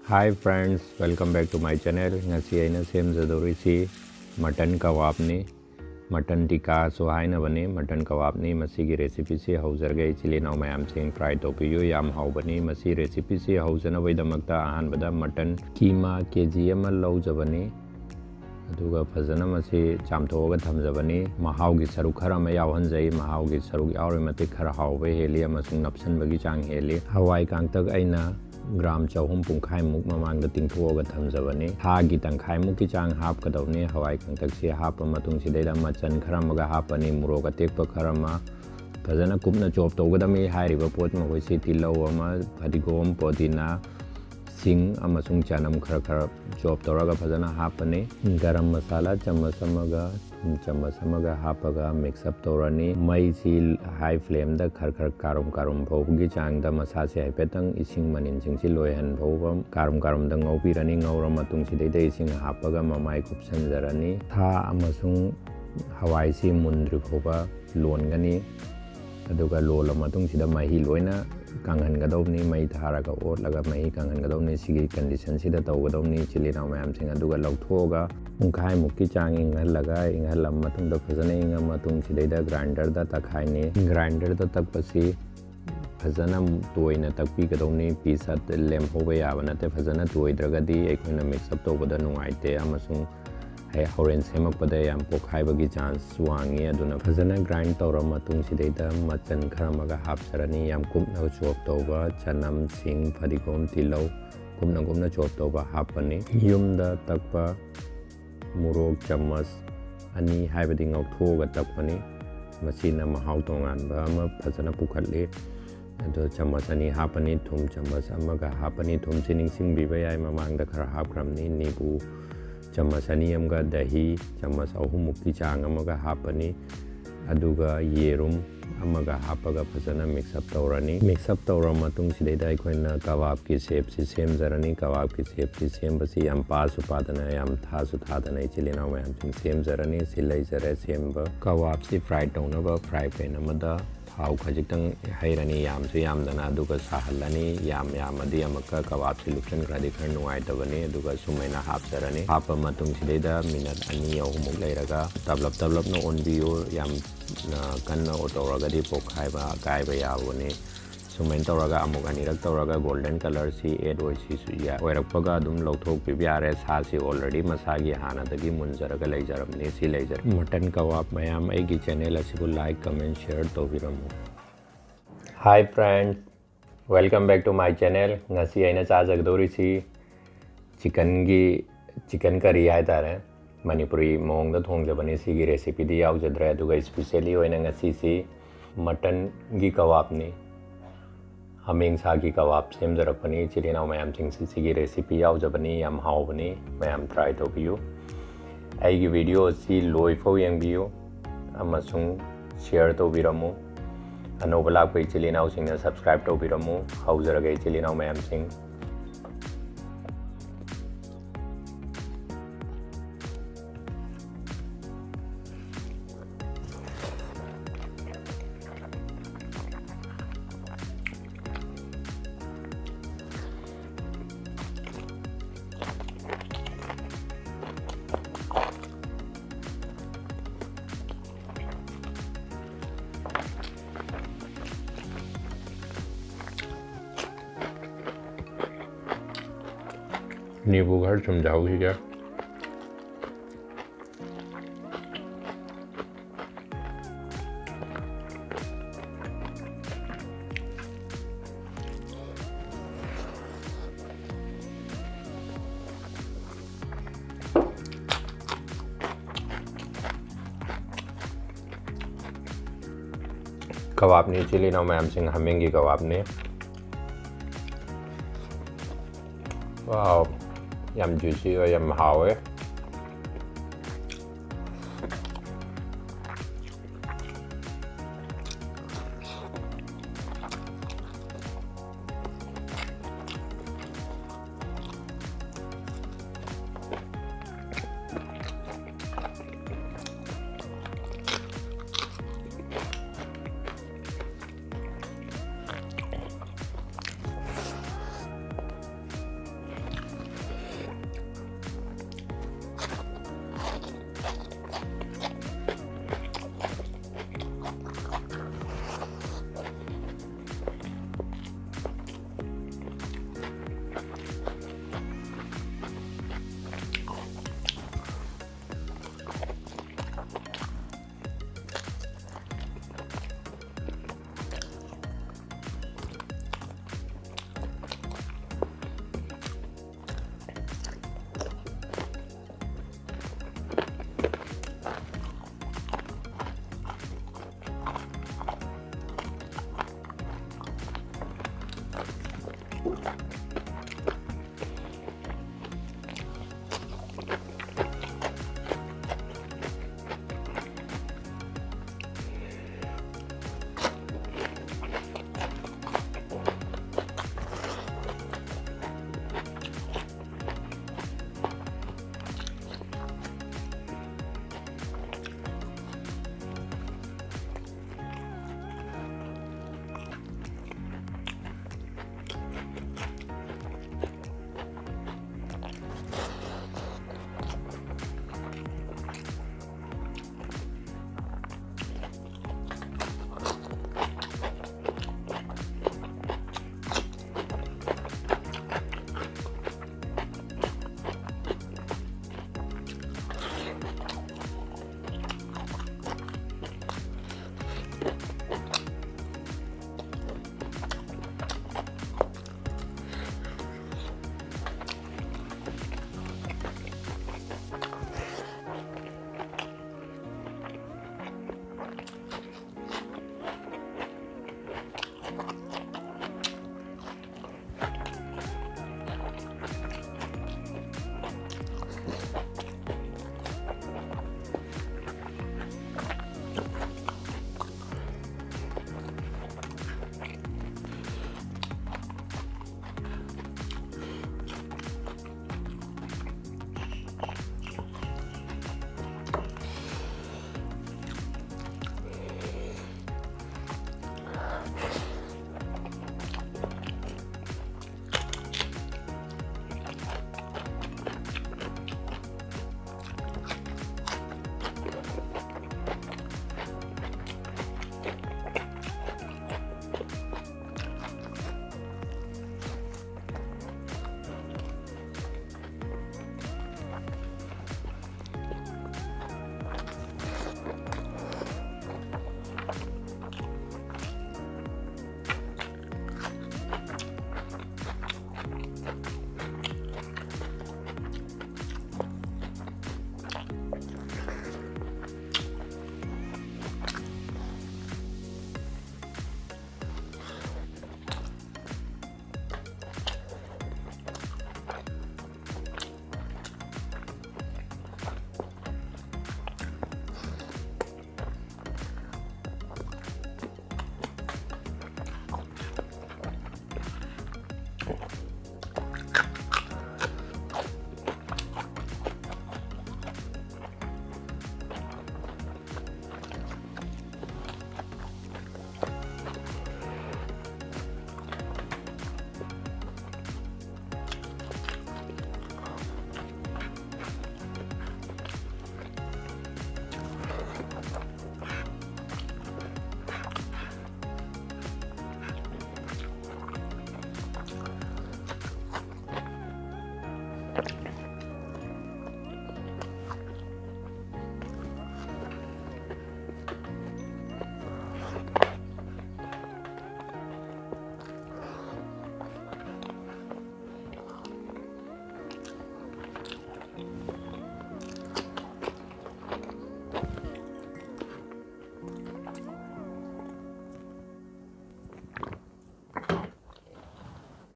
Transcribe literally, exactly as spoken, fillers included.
Hi friends, welcome back to my channel. ꯉꯁꯤ ꯑꯩꯅ ꯁꯦꯝꯖꯗꯧꯔꯤꯁꯤ ꯃꯇꯟ ꯀꯕꯥꯕꯅꯤ꯫ ꯃꯇꯟ ꯇꯤꯀꯥꯁꯨ ꯍꯥꯏꯅꯕꯅꯤ, ꯃꯇꯟ ꯀꯕꯥꯕꯅꯤ꯫ ꯃꯁꯤꯒꯤ ꯔꯦꯁꯤꯄꯤꯁꯤ ꯍꯧꯖꯔꯒꯦ ꯏꯆꯤꯜ ꯏꯅꯥꯎ ꯃꯌꯥꯝꯁꯤꯡ, ꯇ꯭ꯔꯥꯏ ꯇꯧꯕꯤꯌꯨ, ꯌꯥꯝ ꯍꯥꯎꯕꯅꯤ꯫ ꯃꯁꯤ ꯔꯦꯁꯤꯄꯤꯁꯤ ꯍꯧꯖꯅꯕꯒꯤꯗꯃꯛꯇ ꯑꯍꯥꯟꯕꯗ ꯃꯇꯟ ꯀꯤꯃꯥ ꯀꯦ ꯖꯤ ꯑꯃ ꯂꯧꯖꯕꯅꯤ꯫ ꯑꯗꯨꯒ ꯐꯖꯅ ꯃꯁꯤ ꯆꯥꯝꯊꯣꯛꯑꯒ ꯊꯝꯖꯕꯅꯤ꯫ ꯃꯍꯥꯎꯒꯤ ꯁꯔꯨꯛ ꯈꯔ ꯑꯃ ꯌꯥꯎꯍꯟꯖꯩ꯫ ꯃꯍꯥꯎꯒꯤ ꯁꯔꯨꯛ ꯌꯥꯎꯔꯤ ꯃꯇꯤꯛ ꯈꯔ ꯍꯥꯎꯕ ꯍꯦꯜꯂꯤ ꯑꯃꯁꯨꯡ ꯅꯞꯁꯟꯕꯒꯤ ꯆꯥꯡ ꯍꯦꯜꯂꯤ꯫ ꯍꯋꯥꯏ ꯀꯥꯡꯇꯛ ꯑꯩꯅ ꯒ꯭ꯔꯥꯝ ꯆꯍꯨꯝ ꯄꯨꯡꯈꯥꯏꯃꯨꯛ ꯃꯃꯥꯡꯗ ꯇꯤꯡꯊꯣꯛꯑꯒ ꯊꯝꯖꯕꯅꯤ꯫ ꯊꯥꯒꯤ ꯇꯪꯈꯥꯏꯃꯨꯛꯀꯤ ꯆꯥꯡ ꯍꯥꯞꯀꯗꯧꯅꯤ꯫ ꯍꯋꯥꯏ ꯀꯥꯡꯇꯛꯁꯤ ꯍꯥꯞꯄ ꯃꯇꯨꯡꯁꯤꯗꯩꯗ ꯃꯆꯟ ꯈꯔ ꯑꯃꯒ ꯍꯥꯞꯄꯅꯤ, ꯃꯣꯔꯣꯛ ꯑꯇꯦꯛꯄ ꯈꯔ ꯑꯃ, ꯐꯖꯅ ꯀꯨꯞꯅ ꯆꯣꯞ ꯇꯧꯒꯗꯕꯅꯤ꯫ ꯍꯥꯏꯔꯤꯕ ꯄꯣꯠ ꯃꯈꯣꯏꯁꯤ ꯇꯤꯜꯍꯧ ꯑꯃ, ꯐꯗꯤꯒꯣꯝ, ꯄꯣꯗꯤꯅꯥ, ꯁꯤꯡ ꯑꯃꯁꯨꯡ ꯆꯅꯝ ꯈꯔ ꯈꯔ ꯆꯣꯞ ꯇꯧꯔꯒ ꯐꯖꯅ ꯍꯥꯞꯄꯅꯤ꯫ ꯒꯔꯝ ꯃꯁꯥꯂꯥ ꯆꯃꯁ ꯑꯃꯒ ꯊꯨꯝ ꯆꯃꯁ ꯑꯃꯒ ꯍꯥꯞꯄꯒ ꯃꯤꯛꯁ ꯑꯞ ꯇꯧꯔꯅꯤ꯫ ꯃꯩꯁꯤ ꯍꯥꯏ ꯐ꯭ꯂꯦꯝꯗ ꯈꯔ ꯈꯔ ꯀꯥꯔꯨꯝ ꯀꯥꯔꯨꯝ ꯐꯥꯎꯕꯒꯤ ꯆꯥꯡꯗ ꯃꯁꯥꯁꯦ ꯍꯥꯏꯐꯦꯠꯇꯪ ꯏꯁꯤꯡ ꯃꯅꯤꯟꯁꯤꯡꯁꯤ ꯂꯣꯏꯍꯟ ꯐꯥꯎꯕ ꯀꯥꯔꯨꯝ ꯀꯥꯔꯨꯝꯗ ꯉꯧꯕꯤꯔꯅꯤ꯫ ꯉꯧꯔ ꯃꯇꯨꯡꯁꯤꯗꯩꯗ ꯏꯁꯤꯡ ꯍꯥꯞꯄꯒ ꯃꯃꯥꯏ ꯀꯨꯞꯁꯟꯖꯔꯅꯤ꯫ ꯁꯥ ꯑꯃꯁꯨꯡ ꯍꯋꯥꯏꯁꯤ ꯃꯨꯟꯗ꯭ꯔꯤ ꯐꯥꯎꯕ ꯂꯣꯟꯒꯅꯤ꯫ ꯑꯗꯨꯒ ꯂꯣꯜꯂ ꯃꯇꯨꯡꯁꯤꯗ ꯃꯍꯤ ꯂꯣꯏꯅ ꯀꯪꯍꯟꯒꯗꯧꯕꯅꯤ꯫ ꯃꯩ ꯊꯥꯔꯒ ꯑꯣꯠꯂꯒ ꯃꯍꯤ ꯀꯪꯍꯟꯒꯗꯧꯕꯅꯤ꯫ ꯁꯤꯒꯤ ꯀꯟꯗꯤꯁꯟꯁꯤꯗ ꯇꯧꯒꯗꯧꯕꯅꯤ ꯏꯆꯤꯜ ꯏꯅꯥꯎ ꯃꯌꯥꯝꯁꯤꯡ꯫ ꯑꯗꯨꯒ ꯂꯧꯊꯣꯛꯑꯒ ꯄꯨꯡꯈꯥꯏꯃꯨꯛꯀꯤ ꯆꯥꯡ ꯏꯪꯍꯜꯂꯒ, ꯏꯪꯍꯜꯂꯕ ꯃꯇꯨꯡꯗ ꯐꯖꯅ ꯏꯪꯉ ꯃꯇꯨꯡꯁꯤꯗꯩꯗ ꯒ꯭ꯔꯥꯏꯟꯗꯔꯗ ꯇꯛꯈꯥꯏꯅꯤ꯫ ꯒ꯭ꯔꯥꯏꯟꯗꯔꯗ ꯇꯛꯄꯁꯤ ꯐꯖꯅ ꯇꯣꯏꯅ ꯇꯛꯄꯤꯒꯗꯧꯅꯤ꯫ ꯄꯤꯁ ꯂꯦꯝꯍꯧꯕ ꯌꯥꯕ ꯅꯠꯇꯦ꯫ ꯐꯖꯅ ꯇꯣꯏꯗ꯭ꯔꯒꯗꯤ ꯑꯩꯈꯣꯏꯅ ꯃꯤꯛꯁ ꯑꯞ ꯇꯧꯕꯗ ꯅꯨꯡꯉꯥꯏꯇꯦ ꯑꯃꯁꯨꯡ ꯍꯦ-, ꯍꯣꯔꯦꯟ ꯁꯦꯝꯃꯛꯄꯗ ꯌꯥꯝ ꯄꯣꯛꯈꯥꯏꯕꯒꯤ ꯆꯥꯟꯁ ꯋꯥꯡꯉꯤ꯫ ꯑꯗꯨꯅ ꯐꯖꯅ ꯒ꯭ꯔꯥꯏꯟ ꯇꯧꯔ ꯃꯇꯨꯡꯁꯤꯗꯩꯗ ꯃꯆꯟ ꯈꯔ ꯑꯃꯒ ꯍꯥꯞꯆꯔꯅꯤ꯫ ꯌꯥꯝ ꯀꯨꯞꯅ ꯆꯣꯞ ꯇꯧꯕ ꯆꯅꯝ, ꯁꯤꯡ, ꯐꯗꯤꯒꯣꯝ, ꯇꯤꯜꯍꯧ ꯀꯨꯞꯅ ꯀꯨꯞꯅ ꯆꯣꯞ ꯇꯧꯕ ꯍꯥꯞꯄꯅꯤ꯫ ꯌꯨꯝꯗ ꯇꯛꯄ ꯃꯣꯔꯣꯛ ꯆꯃꯁ ꯑꯅꯤ, ꯍꯥꯏꯕꯗꯤ ꯉꯧꯊꯣꯛꯑꯒ ꯇꯛꯄꯅꯤ꯫ ꯃꯁꯤꯅ ꯃꯍꯥꯎ ꯇꯣꯉꯥꯟꯕ ꯑꯃ ꯐꯖꯅ ꯄꯨꯈꯠꯂꯤ꯫ ꯑꯗꯣ ꯆꯃꯁ ꯑꯅꯤ ꯍꯥꯞꯄꯅꯤ, ꯊꯨꯝ ꯆꯃꯁ ꯑꯃꯒ ꯍꯥꯞꯄꯅꯤ꯫ ꯊꯨꯝꯁꯤ ꯅꯤꯡꯁꯤꯡꯕꯤꯕ ꯌꯥꯏ, ꯃꯃꯥꯡꯗ ꯈꯔ ꯍꯥꯞꯈ꯭ꯔꯕꯅꯤ꯫ ꯅꯤꯕꯨ ꯆꯃꯁ ꯑꯅꯤ ꯑꯃꯒ, ꯗꯍꯤ ꯆꯃꯁ ꯑꯍꯨꯝꯃꯨꯛꯀꯤ ꯆꯥꯡ ꯑꯃꯒ ꯍꯥꯞꯄꯅꯤ꯫ ꯑꯗꯨꯒ ꯌꯦꯔꯨꯝ ꯑꯃꯒ ꯍꯥꯞꯄꯒ ꯐꯖꯅ ꯃꯤꯛꯁ ꯑꯞ ꯇꯧꯔꯅꯤ꯫ ꯃꯤꯛꯁ ꯑꯞ ꯇꯧꯔ ꯃꯇꯨꯡꯁꯤꯗꯩꯗ ꯑꯩꯈꯣꯏꯅ ꯀꯕꯥꯕꯀꯤ ꯁꯦꯞꯁꯤ ꯁꯦꯝꯖꯔꯅꯤ꯫ ꯀꯕꯥꯕꯀꯤ ꯁꯦꯞꯁꯤ ꯁꯦꯝꯕꯁꯤ ꯌꯥꯝ ꯄꯥꯁꯨ ꯄꯥꯗꯅ, ꯌꯥꯝ ꯊꯥꯁꯨ ꯊꯥꯗꯅ ꯏꯆꯤꯜ ꯏꯅꯥꯎ ꯃꯌꯥꯝꯁꯤꯡ ꯁꯦꯝꯖꯔꯅꯤ꯫ ꯁꯤ ꯂꯩꯖꯔꯦ ꯁꯦꯝꯕ꯫ ꯀꯕꯥꯕꯁꯤ ꯐ꯭ꯔꯥꯏ ꯇꯧꯅꯕ ꯐ꯭ꯔꯥꯏ ꯄꯦꯟ ꯑꯃꯗ ꯊꯥꯎ ꯈꯖꯤꯛꯇꯪ ꯍꯩꯔꯅꯤ, ꯌꯥꯝꯁꯨ ꯌꯥꯝꯗꯅ, ꯑꯗꯨꯒ ꯁꯥꯍꯜꯂꯅꯤ꯫ ꯌꯥꯝ ꯌꯥꯝꯃꯗꯤ ꯑꯃꯨꯛꯀ ꯀꯕꯥꯕꯁꯤ ꯂꯨꯞꯁꯤꯟꯈ꯭ꯔꯗꯤ ꯈꯔ ꯅꯨꯡꯉꯥꯏꯇꯕꯅꯤ꯫ ꯑꯗꯨꯒ ꯁꯨꯃꯥꯏꯅ ꯍꯥꯞꯆꯔꯅꯤ꯫ ꯍꯥꯞꯄ ꯃꯇꯨꯡꯁꯤꯗꯩꯗ ꯃꯤꯅꯠ ꯑꯅꯤ ꯑꯍꯨꯝꯃꯨꯛ ꯂꯩꯔꯒ ꯇꯞꯂꯞ ꯇꯞꯂꯞꯅ ꯑꯣꯟꯕꯤꯌꯨ꯫ ꯌꯥꯝ, ꯑ, ꯀꯟꯅ ꯇꯧꯔꯒꯗꯤ ꯄꯣꯛꯈꯥꯏꯕ ꯑꯀꯥꯏꯕ ꯌꯥꯎꯕꯅꯤ꯫ ꯁꯨꯃꯥꯏꯅ ꯇꯧꯔꯒ ꯑꯃꯨꯛ ꯑꯅꯤꯔꯛ ꯇꯧꯔꯒ ꯒꯣꯜꯗꯟ ꯀꯂꯔꯁꯤ ꯑꯦꯗ ꯑꯣꯏꯁꯤꯁꯨ ꯌꯥ-, ꯑꯣꯏꯔꯛꯄꯒ ꯑꯗꯨꯝ ꯂꯧꯊꯣꯛꯄꯤꯕ ꯌꯥꯔꯦ꯫ ꯁꯥꯁꯤ already ꯃꯁꯥꯒꯤ ꯍꯥꯟꯅꯗꯒꯤ ꯃꯨꯟꯖꯔꯒ ꯂꯩꯖꯔꯕꯅꯤ꯫ ꯁꯤ ꯂꯩꯖꯔꯦ꯫ ꯃꯇꯟ ꯀꯕꯥꯕ ꯃꯌꯥꯝ, ꯑꯩꯒꯤ ꯆꯦꯅꯦꯜ ꯑꯁꯤꯕꯨ like, comment, share ꯇꯧꯕꯤꯔꯝꯃꯨ꯫ Hi friends, welcome back to my channel. ꯉꯁꯤ ꯑꯩꯅ ꯆꯥꯖꯒꯗꯧꯔꯤꯁꯤ ꯆꯤꯀꯟꯒꯤ, ꯆꯤꯀꯟ ꯀꯔꯤ ꯍꯥꯏꯇꯥꯔꯦ, ꯃꯅꯤꯄꯨꯔꯤ ꯃꯑꯣꯡꯗ ꯊꯣꯡꯖꯕꯅꯤ꯫ ꯁꯤꯒꯤ ꯔꯦꯁꯤꯄꯤꯗꯤ ꯌꯥꯎꯖꯗ꯭ꯔꯦ꯫ ꯑꯗꯨꯒ specially ꯑꯣꯏꯅ ꯉꯁꯤꯁꯤ ꯃꯇꯟꯒꯤ ꯀꯕꯥꯕꯅꯤ, ꯍꯥꯃꯦꯡ ꯁꯥꯒꯤ ꯀꯕꯥꯕ ꯁꯦꯝꯖꯔꯛꯄꯅꯤ꯫ ꯏꯆꯤꯜ ꯏꯅꯥꯎ ꯃꯌꯥꯝꯁꯤꯡꯁꯤ ꯁꯤꯒꯤ ꯔꯦꯁꯤꯄꯤ ꯌꯥꯎꯖꯕꯅꯤ꯫ ꯌꯥꯝ ꯍꯥꯎꯕꯅꯤ꯫ ꯃꯌꯥꯝ try ꯇꯧꯕꯤꯌꯨ꯫ ꯑꯩꯒꯤ ꯚꯤꯗꯤꯑꯣ ꯑꯁꯤ ꯂꯣꯏꯐꯥꯎ ꯌꯦꯡꯕꯤꯌꯨ ꯑꯃꯁꯨꯡ share ꯇꯧꯕꯤꯔꯝꯃꯨ꯫ ꯑꯅꯧꯕ ꯂꯥꯛꯄ ꯏꯆꯤꯜ ꯏꯅꯥꯎꯁꯤꯡꯅ subscribe ꯇꯧꯕꯤꯔꯝꯃꯨ꯫ ꯍꯧꯖꯔꯒꯦ ꯏꯆꯤꯜ ꯏꯅꯥꯎ ꯃꯌꯥꯝꯁꯤꯡ꯫ ꯅꯤꯕꯨ ꯈꯔ ꯁꯨꯝꯖꯍꯧꯈꯤꯒꯦ꯫ ꯀꯕꯥꯕꯅꯤ, ꯏꯆꯤꯜ ꯏꯅꯥꯎ ꯃꯌꯥꯝꯁꯤꯡ, ꯍꯥꯃꯦꯡꯒꯤ ꯀꯕꯥꯕꯅꯤ꯫ Wow, ꯌꯥꯝ juicy ꯑꯣꯏ, ꯌꯥꯝ ꯍꯥꯎꯋꯦ꯫